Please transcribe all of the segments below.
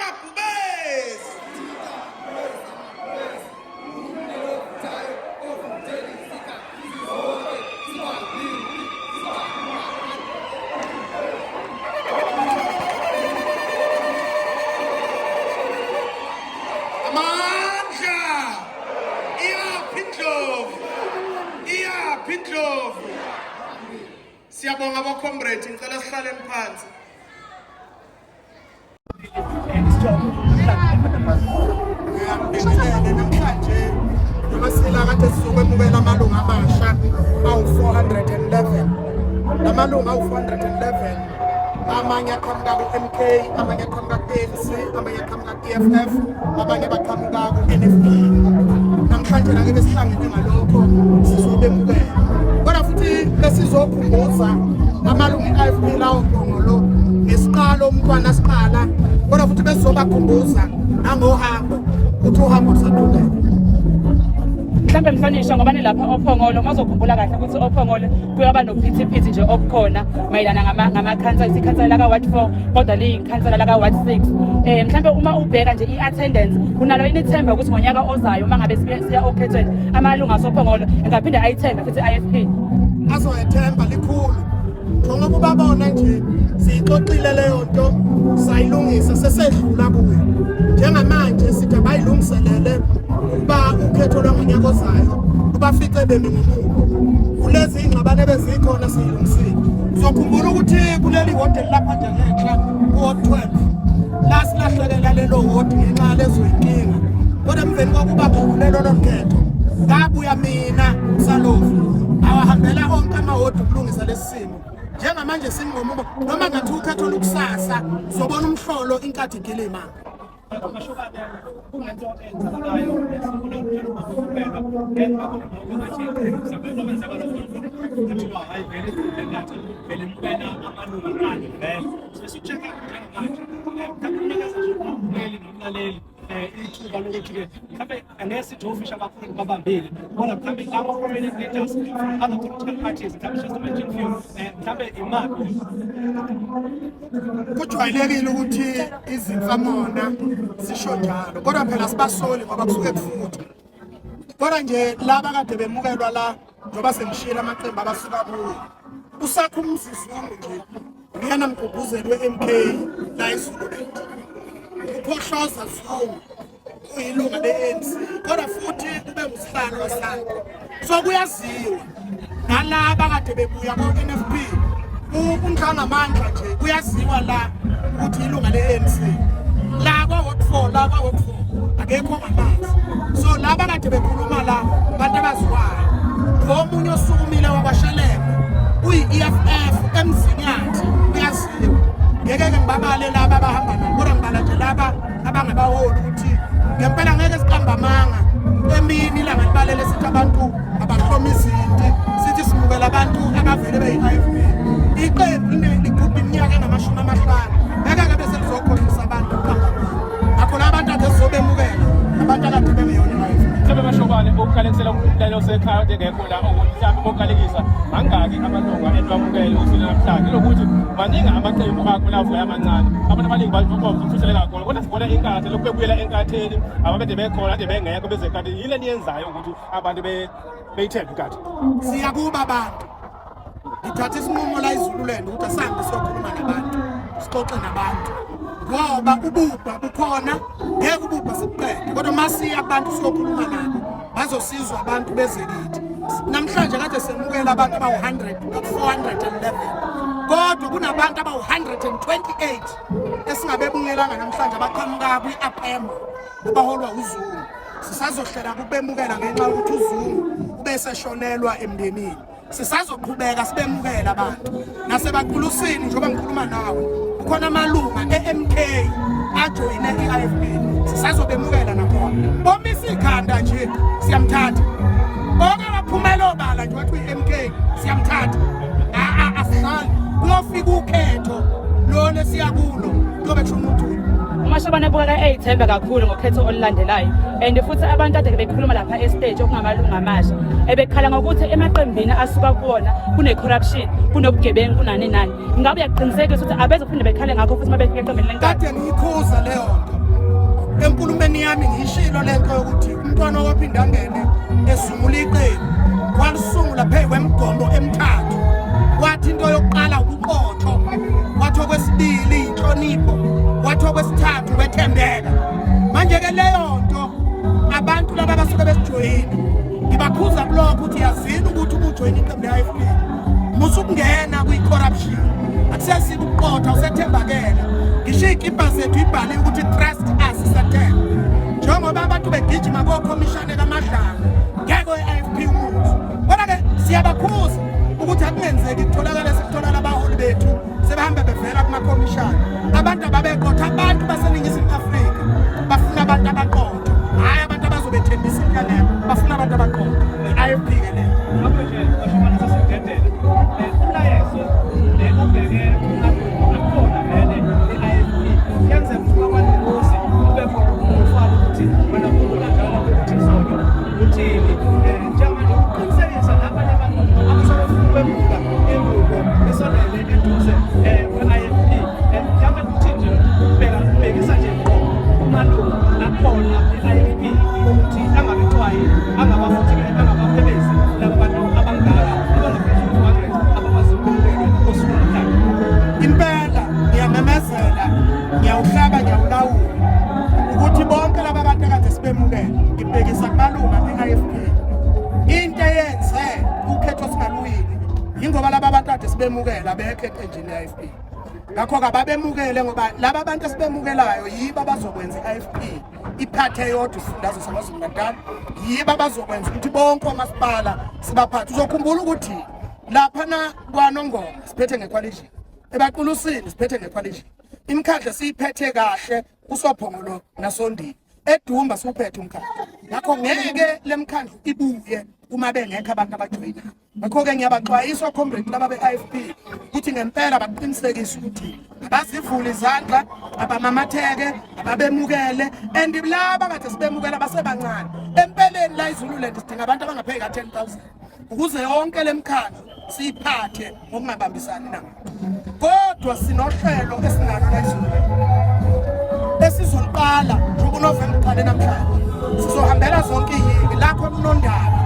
Amabhubesi! Amandla! Iyaphi indlovu? Iyaphi indlovu? Siyabonga bo comrade, ngicela sihlaleni phansi. Ngiyabingelele namhlanje njengoba sila kade sizokwemukela amalungu amasha awu-411. La malungu awu-411 amanye aqhamuka ku-MK, amanye aqhamuka ku-ANC, amanye aqhamuka ku-EFF, abanye baqhamuka ku-NFP. Namhlanje la-ke besihlangene ngalokho sizobemukela. Kodwa futhi besizokhumbuza amalungu e-IFP lawo Phongolo ngesiqalo umntwana siqala kodwa futhi besizobakhumbuza nangohambo ukuthi uhambo lusaqhubeka. Mhlawumbe mhlonishwa ngoba nilapha oPhongolo uma uzokhumbula kahle ukuthi oPhongolo kuyaba nophithiphithi nje obukhona mayelana ngamakhansela ikhansela laka-ward 4 kodwa liyikhansela laka-ward 6 mhlawumbe uma ubheka nje i-attendance unalo yini ithemba ukuthi ngonyaka ozayo uma ngabe siya okhethweni amalungu asoPhongolo engaphinde ayithembe futhi i-IFP? Azoyethemba likhulu njengoba ubabona nje siyixoxile leyo nto sayilungisa sesedlula kuyo njengamanje sithi abayilungiselele ukuba ukhetho lwangonyaka ozayo lubafice bemi ngomumo kulezi iy'ngxabano ebezikhona siyilungisile. Uzokhumbula ukuthi kuleli wodi elilapha nje ngenhla kuward 12 lasilahlekela lelo wodi ngenxa yalezo yinkinga kodwa emveni kokuba khona lolo khetho ngabuya mina salofu awahambela onke amawodi ukulungisa lesi simo. Njengamanje simi ngomumo noma ngathiwa ukhetho lukusasa uzobona umhlolo inkathi igilima. Mashobane kunento eyenzakalayo esibona ukuphela ngemva kokuthi ngathi mhlawumbe kwenzakala kuthiwa hayi vele lenkathi vele mukela amalunga kanye vele sesi-check-a njengamanje mhlawumbe unikeza nje umbukeli nomlaleli ithuba lokuthi-ke mhlawumbe angeke sithi ofisha abakhulu babambile kodwa mhlawumbe labo prominent leaders from other political parties mhlawumbe just to mention few mhlawumbe imaphi? Kujwayelekile ukuthi izimfamona zisho njalo kodwa phela sibasoli ngoba kusuke kufutha kodwa nje laba kade bemukelwa la njengoba sengishiyela amaqembu abasuka kuwo usakha umzizungu nje nguyena mgqugquzeli we-MK la eZululand uPhohloza Zungu uyilunga le-ANC kodwa futhi ube ngusihlalo weSANCO so kuyaziwa nalaba kade bebuya ko-NFP uNdlangamandla nje kuyaziwa la ukuthi ilunga le-ANC la kwa-ward 4 la kwa-ward 4 akekho ongabazi so laba kade bekhuluma la abantu abaziwayo ngomunye osukumile wakwashelembe uyi-EFF emzinyathi kuyaziwa ngeke ke ngibabale laba abahamba nabo kodwa ngibala nje laba abangabaholi ukuthi ngempela ngeke siqamba amanga emini ilanga libalele sithi abantu abahloma izinti sithi simukela abantu abavele beyi-IFP iqembu ligubha iminyaka engama-50 ngeke ke bese lizokhohlisa abantu ukuqamba amanga ngakho la bantu ade sizobemukela abantu akade bengeyona i-IFP. Mhlawumbe Mashobane ukuqalekisela umlalelo osekhaya kade engekho la ukuthi mhlawumbe ukuqalekisa mangaki amalunga enwamukele usuku namhlanje lokuthi maningi amaqembu akho la vuya amancane abantu abaningi bafuthele kakhulu kodwa sibona inkathi lokhu bebuyela enkatheni ababede bekhona kade bengekho bezenkathi yini eniyenzayo ukuthi abantu beyithembe inkathi? Siyakuba abantu ngithatha isinqumo la izululand ukuthi asihambe siyokhuluma nabantu sixoxe nabantu ngoba ububha bukhona ngeke ububha sibuqede kodwa uma siya kubantu siyokhuluma nabo bazosizwa abantu beze kithi namhlanje kade semukela abantu abawu-100 411 kodwa kunabantu abawu-128 esingabebungelanga namhlanje abaqhamuka kwi-apem abaholwa uZungu sisazohlela ukubemukela ngenxa yokuthi uZungu ubeseshonelwa emndenini sisazoqhubeka sibemukela abantu nasebaqulusini njengoba ngikhuluma nawe kukhona amalunga e-MK ajoyine i-IFP sisazobemukela nakhona bomisa ikhanda nje siyamthatha oke waphumela obala nje wathi uyi-MK siyamthatha asihlali kuyofika ukhetho lona esiya kulo kuyobe kusho umuntu. UMashobane ebukeka eyithemba kakhulu ngokhetho olulandelayo and futhi abantu ade bekhuluma lapha estage okungamalungu amasha ebekhala ngokuthi emaqembini asuka kuwona kune-corruption kunobugebengu kunani nani. Ngabe uyakuqinisekisa ukuthi abezophinde bekhale ngakho futhi uma befika eqembini lenkathi? Kade ngiyikhuza leyo nto. Enkulumeni yami ngiyishilo lento yokuthi umntwana wakwaPhindangene esungula iqembu walisungula phezu kwemigomo emithathu. Wathi into yokuqala ubuqotho, wathi okwesibili inhlonipho, wathi okwesithathu ukwethembeka. Manje-ke leyo nto abantu laba abasuke besijoyina ngibakhuza kulokho ukuthi yazini ukuthi uma ujoyina iqembu le-IFP musa ukungena kwi-corruption akusesibo ubuqotho awusethembakele ngisho iy'kibha zethu ibhaliwe ukuthi trust us sethemba njengoba abantu begijima kokhomishane kaMadlanga ngeke i-IFP umuzi kodwa-ke siyabakhuza ukuthi akungenzeki kutholakale sekutholakala abaholi bethu sebehamba bevela kumakhomishana abantu ababeqotho abantu baseningizimu afrika bafuna abantu abaqotho hhayi abantu abazobethembisa into engekho bafuna abantu abaqotho i-ifp ke leyo Lokho nje bashobana sesidedela. Umlayezo ubheke akukhona vele i-IFP. Kuyenzeka ukuthi bakwanenkosi kube khona umfana ukuthi wena khumbula njalo ukuthi izolo uthini. Njengamanje ukuqinisekisa nabanye abantu abasebefuna ukwemuka ingubo esondele eduze kwe-IFP. Mhlawumbe kuthi nje ubheka ubhekisa nje ngqo kumalungu akhona e-IFP ukuthi angabexwayi angaba futhi-ke angabaphebezi laba bantu abangaka abangaphezu ku-200 abakwazi ukumukelwa osuku namhlanje. Impela ngiyamemezela ngiyawuhlaba ngiyawulawula ukuthi bonke laba bantu ekade sibemukela ngibhekisa kumalunga e-IFP into eyenze ukhetho singaluwini yingoba laba bantu kade sibemukela bekho eqenjini le-IFP ngakho-ke ababemukele ngoba laba bantu esibemukelayo yibo abazokwenza i-IFP iphathe yodwa isifundazwe saKwaZulu-Natal yibo abazokwenza ukuthi bonke omasipala sibaphathe uzokhumbula ukuthi laphana kwaNongoma siphethe ngecoalition ebaqulusini siphethe ngecoalition imikhandlu siyiphethe kahle kusophongolo nasondini edumba siwuphethe umkhandlu ngakho ngeke lemkhandlu ibuye uma bengekho abantu abajoyinayo ngakho-ke ngiyabaxwayisa ocomrade laba be-ifp ukuthi ngempela baqinisekise ukuthi abazivule izandla abamamatheke ababemukele and laba kade sibemukela basebancane empeleni la izululand sidinga abantu abangapheki ka-10 000 ukuze yonke le mkhandlu siyiphathe ngokungabambisani namuntu kodwa sinohlelo esinalo la izulu esizoluqala njengoba uNovemba uqale namhlanje sizohambela zonke iyingi lapho kunondaba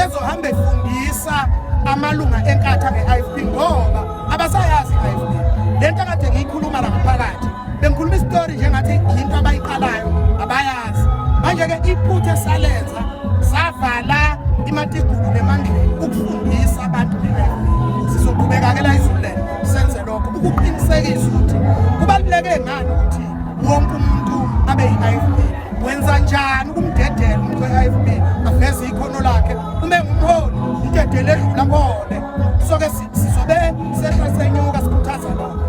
ezohamba efundisa amalunga enkatha nge-IFP ngoba abasayazi i-IFP le nto akade ngiyikhuluma la ngaphakathi bengikhuluma isitori njengathi yinto abayiqalayo abayazi manje-ke iphutha esalenza savala imatigulu nemandleni ukufundisa abantu nge-IFP sizoqhubeka-ke la izululelo senze lokho ukuqinisekisa ukuthi kubaluleke ngani ukuthi wonke umuntu abe yi-IFP wenza njani ukumdedela umuntu we-IFP aveze ikhono lakhe uma engumholi umdedele edlula kuhole soke sizobe sehla senyuka sikhuthaza lokho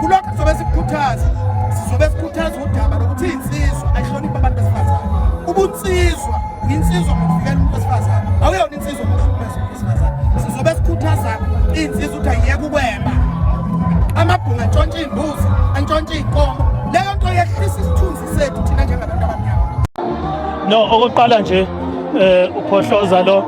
kulokho sizobe sikukhuthaza sizobe sikhuthaza udaba lokuthi iy'nsizwa ayihloniphe abantu besifazane ubunsizwa uyinsizwa ngokuvikela umuntu wesifazane awuyona insizwa ngokuhlukumeza umuntu wesifazane sizobe sikhuthaza iy'nsizwa ukuthi ayiyeke ukwemba amabhunga antshontshe iy'mbuzi antshontshe iy'nkomo leyo nto yehlisa isithunzi sethu thina njengabantu abamnyama no okokuqala nje eh uphohloza lo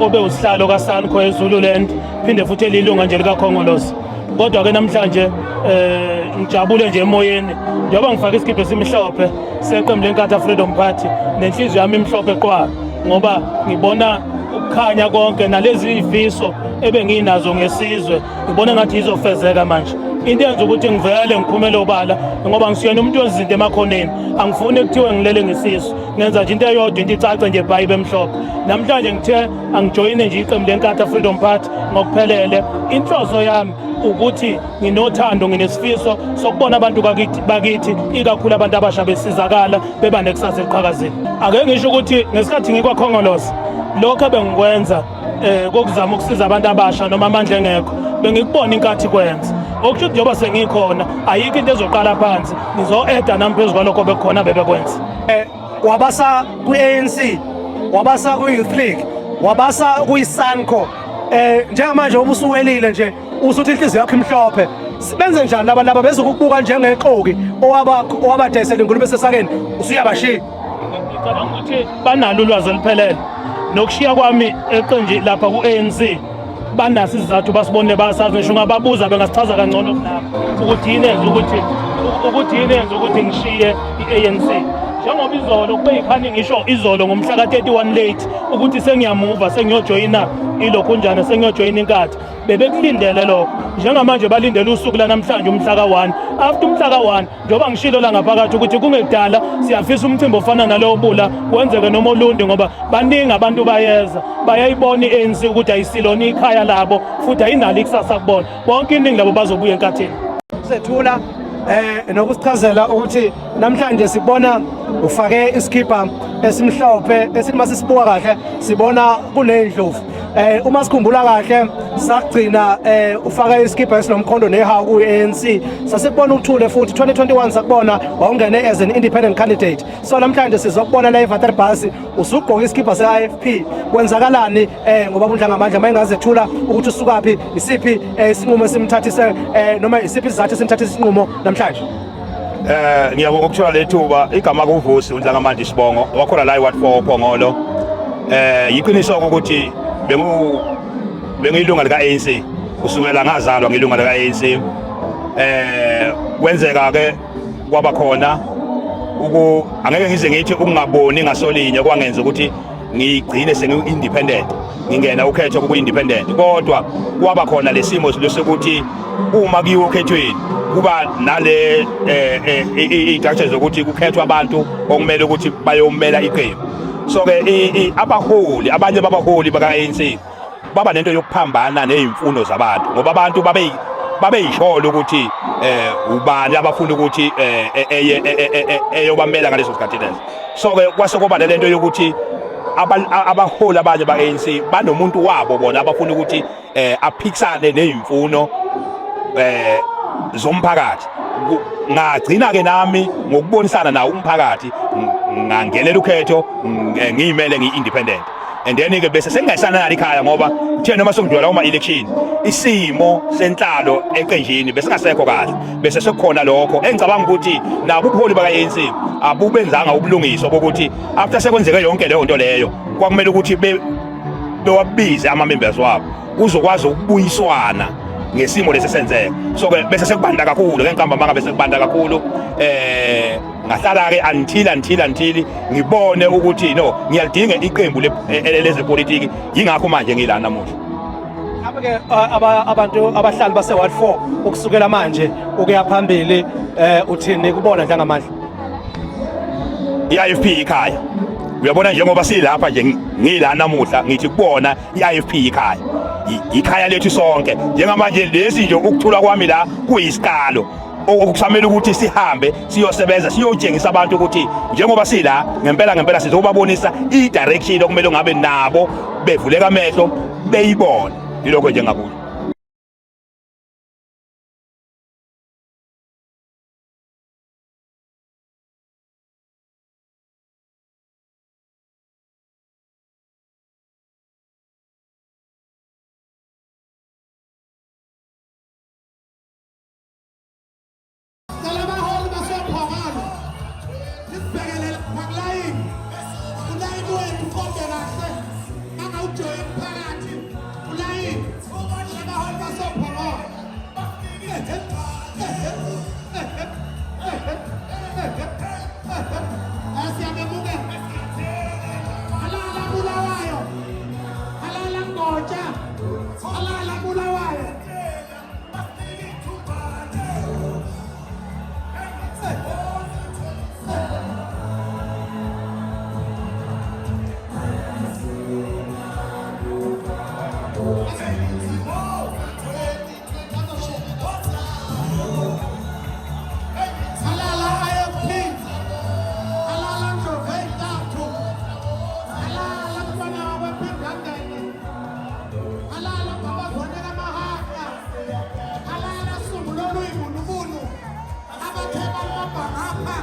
obe usihlalo kaSanco eZululand phinde futhi elilunga nje likaKhongolose kodwa ke namhlanje eh ngijabule nje emoyeni njengoba ngifake isikibha esimhlophe seqembu leNkatha Freedom Party nenhliziyo yami imhlophe qwa ngoba ngibona ukukhanya konke nalezi izifiso ebenginazo ngesizwe ngibona ngathi izofezeka manje into yenza ukuthi ngivele ngiphumele obala ngoba ngisiyena umuntu wezinto emakhoneni angifuni kuthiwe ngilele ngesisu ngenza nje into eyodwa into icace nje bhayi bemhlophe namhlanje ngithe angijoyine nje iqembu leNkatha Freedom Party ngokuphelele inhloso yami ukuthi nginothando nginesifiso sokubona abantu bakithi bakithi ikakhulu abantu abasha besizakala beba nekusasa eliqhakazile ake ngisho ukuthi ngesikhathi ngikwakhongolose lokho ebengikwenza eh kokuzama ukusiza abantu abasha noma amandla engekho bengikubona inkathi kwenza okusho ukuthi njengoba sengikhona ayikho into ezoqala phansi ngizo-eda nami phezu kwalokho bekukhona bebekwenza eh, wabasa kwi-ANC wabasa kwi-Youth League wabasa kwi-SANCO eh njengamanje ubusuwelile nje usuthi inhliziyo yakho imhlophe benze njani laba laba bezokubuka njengexoki owaba owabadayisela ingulube esesakeni usuyabashiya ngicabanga ukuthi banalo ulwazi oluphelele nokushiya kwami eqenji lapha ku-ANC banaso isizathu basibonile basazi ngisho ungababuza bengasichaza kangcono kunabo ukuthi yini enza ukuthi ukuthi yini enza ukuthi ngishiye i-ANC. Njengoba izolo kube yikhani ngisho izolo ngomhla ka-31 late ukuthi sengiyamuva sengiyojoyina ilokhunjana sengiyojoyina inkatha. Bebekulindele lokho. Njengamanje balindele usuku lanamhlanje umhla ka-1. After umhla ka-1 njengoba ngishilo la ngaphakathi ukuthi kungekudala siyafisa umcimbi ofana nalowo bula wenzeke noma olundi ngoba baningi abantu bayeza bayayibona i-ANC ukuthi ayisilona ikhaya labo futhi ayinalo ikusasa kubona. Bonke iningi labo bazobuya enkathini. Sethula nokusichazela ukuthi namhlanje sibona ufake isikibha esimhlophe esithi masisibuka kahle sibona kunendlovu. Uma sikhumbula kahle sakugcina ufake isikibha esinomkhondo nehawu ku-ANC, sasikubona uthule futhi 2021 sakubona wawungene as an independent candidate. So namhlanje sizokubona la eWaterpas usugqoka isikibha se-IFP. Kwenzakalani ngoba uNdlangamandla mayengazethula ukuthi usukaphi, isiphi isinqumo esimthathise noma isiphi isizathu esimthathise isinqumo namhlanje? Ngiyabonga ukuthola lethuba. Igama kuVusi uNdlangamandla isibongo, wakhona la eWard 4 Phongolo. Yiqiniso ukuthi bengiyilunga lika ANC kusukela ngazalwa, ngilunga lika ANC. Kwenzeka ke kwaba khona uku angeke ngize ngithi ukungaboni ngasolinye kwangenza ukuthi ngigcine sengi-independent, ngingena ukhetho ku-independent, kodwa kwaba khona lesimo sokuthi uma kuyiwa okhethweni kuba nale iy'structures zokuthi kukhethwa abantu okumele ukuthi bayomela iqembu. So ke abaholi, abanye babaholi baka-ANC baba nento yokuphambana nezimfuno zabantu, ngoba abantu babeyisholo ukuthi ubani abafuna ukuthi eye eyobamela ngaleso sikhathi leso. So ke kwase kuba lento yokuthi abaholi abanye ba-ANC banomuntu wabo bona abafuna ukuthi aphikisane nezimfuno zomphakathi. Ngagcina ke nami ngokubonisana nawo umphakathi ngangenela ukhetho ngiyimele ngiyi-independent, and then ke bese sengingayisanali ikhaya, ngoba kuthe noma sokudlula uma election isimo senhlalo eqenjini besingasekho kahle, bese sekukhona lokho engicabanga ukuthi nabo ubuholi baka-ANC abubenzanga ubulungiswa bokuthi after sekwenzeke yonke leyo nto leyo kwakumele ukuthi bewabize ama-members wabo kuzokwazi ukubuyiswana ngesimo lesi senzeka. So ke bese sekubanda kakhulu ke ngiqamba manga, bese kubanda kakhulu. Ngahlala ke until ngibone ukuthi no, ngiyalidinga iqembu lezepolitiki, yingakho manje ngila namuhla. Mhlawumbe ke abantu abahlali base Ward 4 ukusukela manje ukuya phambili uthini kubona Ndlangamandla? I-IFP ikhaya, uyabona njengoba silapha nje ngila namuhla ngithi kubona i-IFP ikhaya, ikhaya lethu sonke. Njengamanje lesi nje ukuthula kwami la kuyisiqalo okusamele ukuthi sihambe siyosebenza, siyotshengisa abantu ukuthi njengoba sila ngempela ngempela sizobabonisa i-direction okumele ngabe nabo bevuleka amehlo beyibone. Yilokho nje ngakusho. Cela abaholi basePhongolo nisibhekelele lapha kulayini. Ulayini wethu uqonde kahle. Mangawujoyini phakathi. Ulayini. Abaholi basePhongolo. Siyabemukela. Halala Bulawayo. Halala Ngotsha. Halala Bulawayo. Halala IFP. Halala Ndlovu ey'ntathu. Halala mntwana wakwaPhindangene. Halala Mbabazwane kaMahaka. Halala Sungulolu ibunubunu. Abathe balibamba ngapha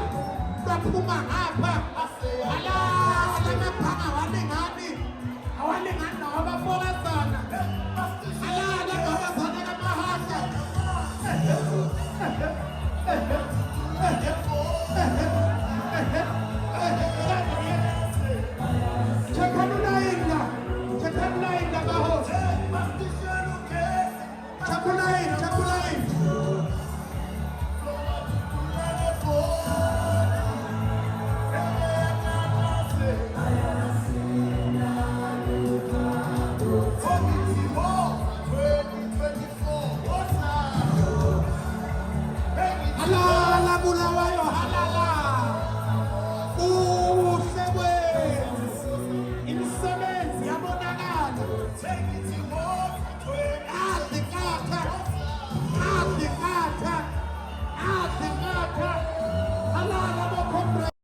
baphuma ngapha. Halala amabhanga awalingani. Awalingani nawo abafokazi.